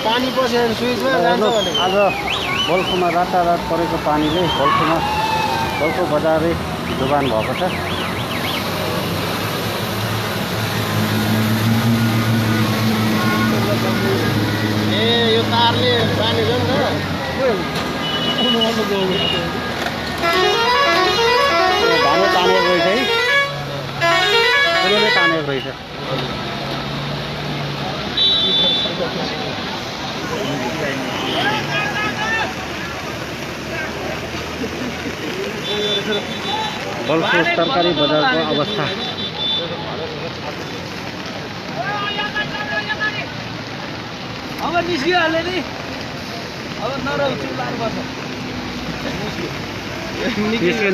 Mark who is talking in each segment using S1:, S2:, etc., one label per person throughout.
S1: पानी पस्यो भने स्विचमा जान्छ भने
S2: आज बल्खुमा रातारात परेको पानीले बल्खु बजारै डुबान भएको छ।
S1: ए यो तारले पानी छ नि त
S2: धानो तानेको रहेछ है, पुरोले तानेको रहेछ। बल्खु तरकारी बजारको अवस्था
S1: अब निस्किहाल्यो नि अब नरहु चिल्लाएर बस्छ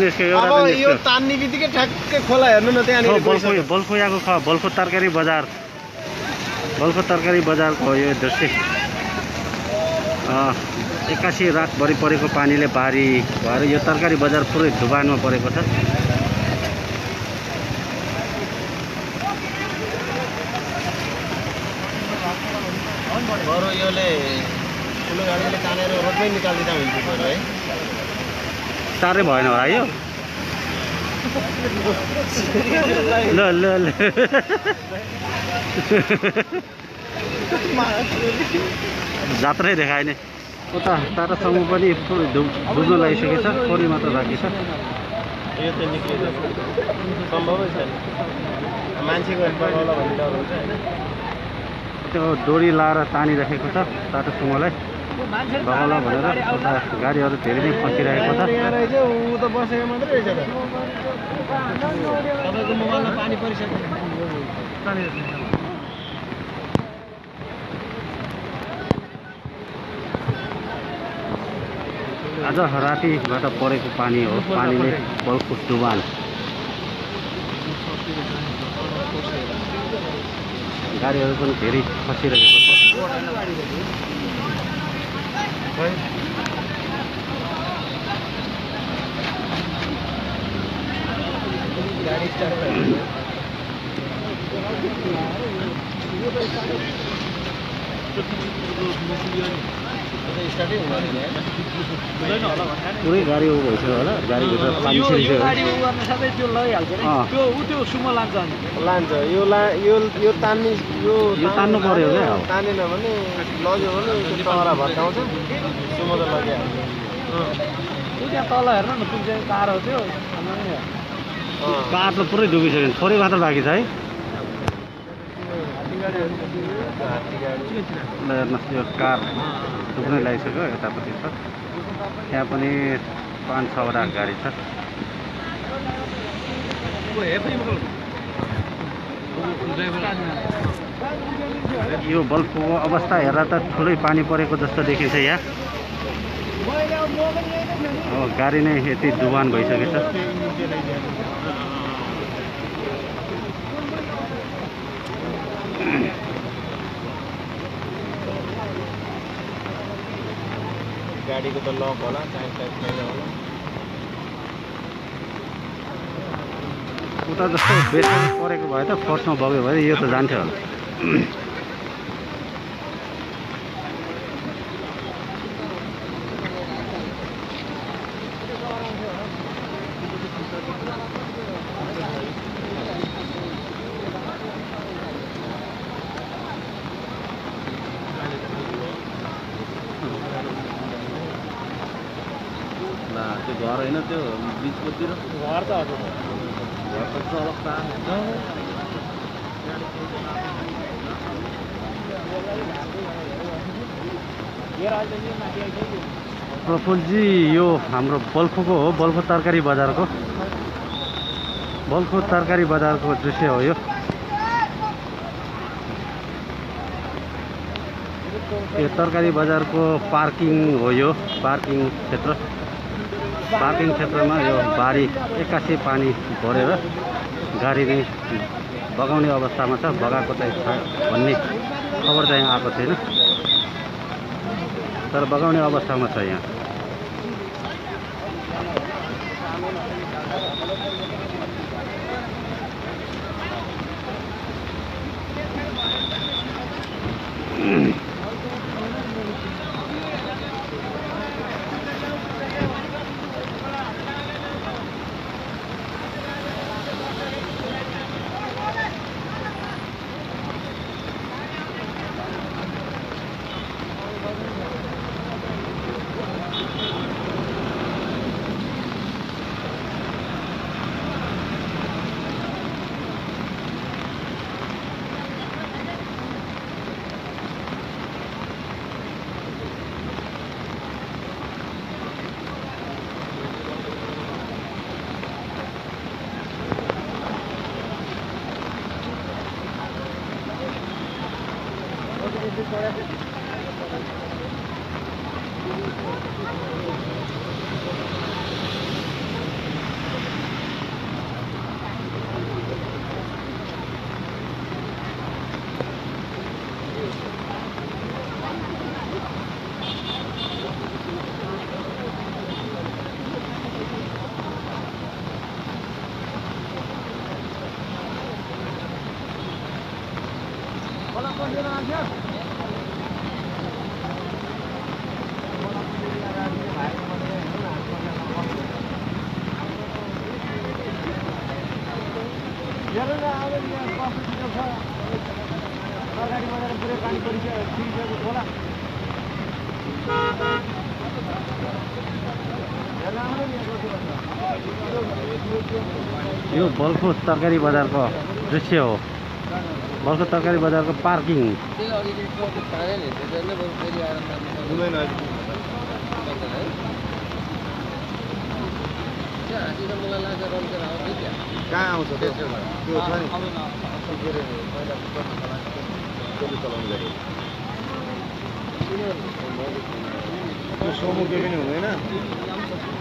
S2: निस्क्यो
S1: अब यो तान्ने बित्तिकै ठ्याक्कै खोला हेर्नु न त्यहाँनिर
S2: बल्खु यहाँको बल्खु तरकारी बजारको हो यो दृश्य। एक्कासी रातभरि परेको पानीले भारी भएर यो तरकारी बजार पुरै डुबानमा परेको छ।
S1: बरु योले ठुलो गाडीले तानेर रोडमै निकालिदिँदा हुन्थ्यो बरु है।
S2: साह्रै भएन होला यो। ल ल ल जात्रै देखाए नि। उता टाटासम्म पनि डुब्न लागिसकेको छ, थोरै मात्र बाँकी छ।
S1: यो त निक्लिन्छ सम्भवै छैन, मान्छेको बगाउला भन्ने डर हुन्छ होइन।
S2: त्यो डोरी लाएर तानिराखेको छ टाटासम्मलाई बगाउला भनेर। उता गाडीहरू धेरै नै फसिरहेको छ।
S1: यहाँ रहेछ ऊ त बसेको मात्रै रहेछ त। तपाईँको मोबाइलमा पानी परिसक्यो।
S2: आज रातिबाट परेको पानी हो, पानीले बल्खु डुबान। गाडीहरू पनि धेरै फसिरहेको छ। पुरै गाडी उ भइसक्यो होला, गाडीभित्र पानी छिरिसक्यो।
S1: त्यो सुमो लान्छ यो तान्ने
S2: यो तान्नु पर्यो क्या।
S1: तानेन भने लग्यो भने त्यो टहरा भत्काउँछ, सुमो त लगिहाल्छ।
S3: त्यहाँ तल हेर्नु न कुन चाहिँ कार हो त्यो
S2: कार त पुरै डुबिसक्यो, थोरै मात्र बाँकी छ है। हेर्नुहोस् यो कार डुब्नै लागिसक्यो, यतापट्टि छ। त्यहाँ पनि 5-6वटा गाडी छ। यो बल्खुको अवस्था हेर्दा त ठुलै पानी परेको जस्तो देखिन्छ यहाँ। गाडी नै यति डुबान भइसकेछ।
S1: गाडीको त लक होला, चाहिन्छ छैन होला।
S2: उता जस्तो बेसी परेको भए त फर्स्टमा बग्यो भने यो त जान्थ्यो होला। त्यो घर होइन, त्यो बिचकोतिर
S3: घर त हजुर
S2: प्रफुल्लजी यो हाम्रो बल्खुको हो, बल्खु तरकारी बजारको दृश्य हो यो। यो तरकारी बजारको पार्किङ हो, यो पार्किङ क्षेत्रमा यो बारी एक्कासी पानी भरेर गाडी नै बगाउने अवस्थामा छ। बगाएको चाहिँ भन्ने खबर चाहिँ आएको छैन, तर बगाउने अवस्थामा छ यहाँ। यो बल्खु तरकारी बजारको दृश्य हो। बल्खु तरकारी बजारको पार्किङ।
S1: कहाँ आउँछ त्यो छ नि के अरे पहिला चलाउनु गऱ्यो त्यो सोमु के पनि हुँदैन।